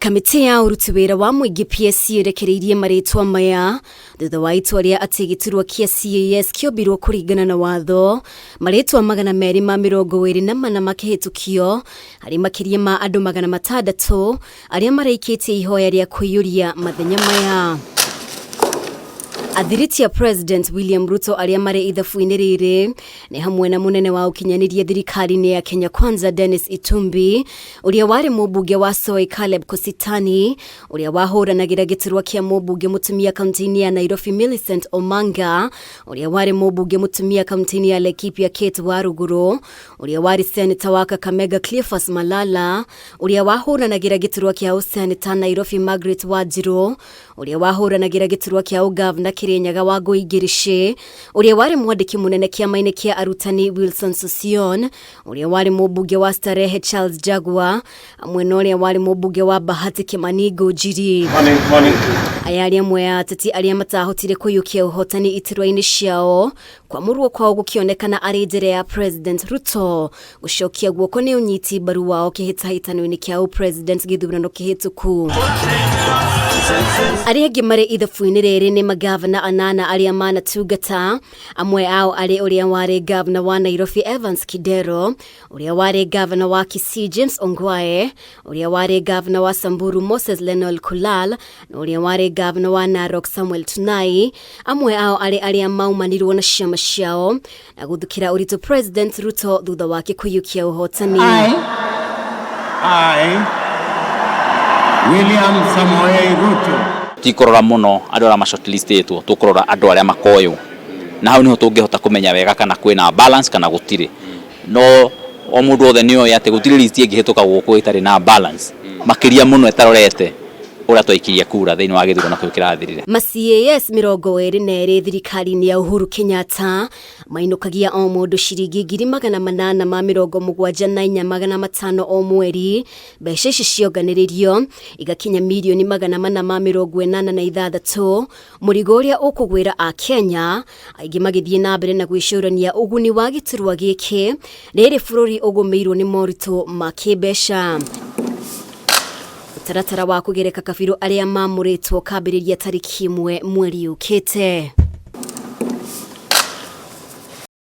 Kamĩtĩ ya ũruti wĩra wa mũingĩ PSC ĩrekereirie marĩtwa maya thutha wa itua rĩa atĩ gĩturwa kĩa CAS kĩombirwo kũringana na watho. Marĩtwa 224 makĩhĩtũkio harĩ makĩria ma andũ 600 arĩa maraikĩtie ihoya rĩa kũiyũria mathenya maya. Athiriti a President William Ruto arĩa marĩ ithabu-inĩ rĩrĩ nĩ hamwe na mũnene wa ũkinyanĩria thirikari-inĩ ya Kenya Kwanza Dennis Itumbi, ũrĩa warĩ mũmbunge wa Soy Caleb Kositany, ũrĩa wahũranagĩra gĩturwa kĩa mũmbunge mũtumia kaunti-inĩ ya Nairobi Millicent Omanga, ũrĩa warĩ mũmbunge mũtumia kaunti-inĩ ya Laikipia Kate Waruguru, ũrĩa warĩ seneta wa Kakamega Cleophas Malala, ũrĩa wahũranagĩra gĩturwa kĩa ũseneta Nairobi Margaret Wanjiru, ũrĩa wahũranagĩra gĩturwa kĩa ũgavana Kĩrĩnyaga Wangũi Ngirici, ũrĩa warĩ mwandĩki mũnene kĩama-inĩ kĩa arutani Wilson Sossion, ũrĩa warĩ mũmbunge wa Starehe Charles Jaguar, hamwe na ũrĩa warĩ mũmbunge wa Bahati Kimani Ngũnjiri. Morning, morning. Aya arĩ amwe a ateti arĩa matahotire kũiyũkia ũhotani iturwa-inĩ ciao, kwamũrwo kwao gũkĩonekana arĩ njĩra ya President Ruto gũcokia guoko nĩ ũnyiti mbaru wao kĩhĩtahĩtano-inĩ kĩa ũpresident gĩthurano kĩhĩtũku. Arĩa angĩ marĩ ithabu-inĩ rĩrĩ nĩ magavana anana arĩa manatungata, amwe ao arĩ ũrĩa warĩ gavana wa Nairobi Evans Kidero, ũrĩa warĩ gavana wa Kisii James Ongwae, ũrĩa warĩ gavana wa Samburu Moses Lenol Kulal, na ũrĩa warĩ gavana wa Narok Samuel Tunai, amwe ao arĩ arĩa maumanirwo na ciama ciao na gũthukĩra ũritũ President Ruto thutha wake kũiyũkia ũhotani. I, William Samoei Ruto. Tikũrora mũno andũ arĩa ma-shortlistĩtwo, tũkũrora andũ arĩa makoywo, na hau nĩho tũngĩhota kũmenya wega kana kwĩna balance kana gũtirĩ. No o mũndũ wothe nĩ oĩ atĩ gũtirĩ list ĩngĩhĩtũka gũkũ ĩtarĩ na balance, makĩria mũno ĩtarorete ũrĩa twaikirie kura thĩinĩ wa gĩthurano kĩu kĩrathirire. Ma CAS 22 thirikari-inĩ ya Uhuru Kenyatta mainũkagia o mũndũ ciringi 874,500 o mweri. Mbeca ici cionganĩrĩrio igakinya mirioni 486, mũrigo ũrĩa ũkũgwĩra Akenya aingĩ magĩthiĩ na mbere na gwĩcũrania ũguni wa gĩturwa gĩkĩ rĩrĩ bũrũri ũgũmĩirwo nĩ moritũ ma kĩmbeca. Mũtaratara wa kũgereka kabirũ arĩa mamũrĩtwo kambĩrĩria tarĩki 1 mweri ũkĩte.